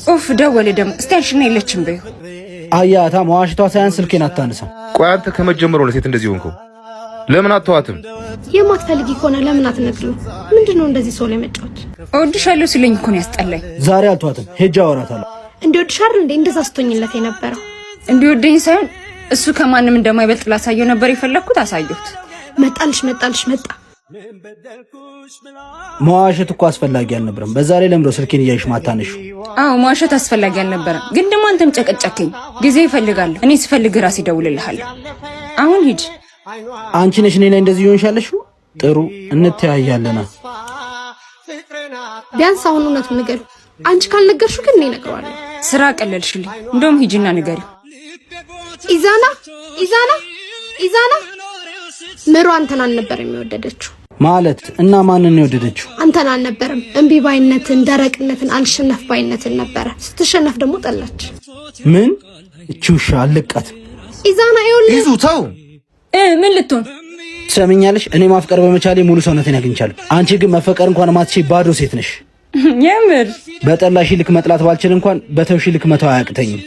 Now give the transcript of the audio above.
ኡፍ ደወለ ደግሞ። እስቲ አንሽና የለችም በይው። አያታ መዋሽቷ ሳያንስ ስልኬን አታነሳም። ቆይ አንተ ከመጀመሩ ነው ሴት እንደዚህ ሆንከው? ለምን አተዋትም? የማትፈልጊ ከሆነ ለምን አትነግሪው? ምንድነው እንደዚህ ሰው ላይ መጫወት? እወድሻለሁ ሲለኝ እኮ ነው ያስጠላኝ። ዛሬ አልተዋትም፣ ሄጄ አወራታለሁ። እንዲወድሽ አይደል እንዴ እንደዛ ስትሆኝለት የነበረው? እንዲወደኝ ሳይሆን እሱ ከማንም እንደማይበልጥ ላሳየው ነበር የፈለግኩት። አሳየሁት። መጣልሽ መጣልሽ መጣ። መዋሸት እኮ አስፈላጊ አልነበረም። በዛ ላይ ለምዶ ስልኬን እያይሽ ማታነሹ? አዎ መዋሸት አስፈላጊ አልነበረም፣ ግን ደግሞ አንተም ጨቀጨከኝ። ጊዜ ይፈልጋለሁ። እኔ ስፈልግ ራሴ እደውልልሃለሁ። አሁን ሂድ። አንቺ ነሽ እኔ ላይ እንደዚህ ይሆንሻለሽ። ጥሩ እንተያያለና። ቢያንስ አሁን እውነቱን ንገሪው። አንቺ ካልነገርሽው ግን እኔ እነግረዋለሁ። ስራ ቀለልሽልኝ። እንደውም ሂጂና ንገሪው። ኢዛና ኢዛና ኢዛና ምሩ አንተን አልነበረም የወደደችው። ማለት እና ማንን ነው የወደደችው? አንተን አልነበረም። እምቢ ባይነትን፣ ደረቅነትን፣ አልሸነፍ ባይነትን ነበረ። ስትሸነፍ ደግሞ ጠላች። ምን? እቺ ውሻ አልለቃትም። ኢዛና ይኸውልህ፣ ይዙ ተው። ምን ልትሆን ትሰሚኛለሽ? እኔ ማፍቀር በመቻሌ ሙሉ ሰውነቴን አግኝቻለሁ። አንቺ ግን መፈቀር እንኳን ማትችይ ባዶ ሴት ነሽ። የምር በጠላሽ ልክ መጥላት ባልችል እንኳን በተውሽ ልክ መተው አያቅተኝም።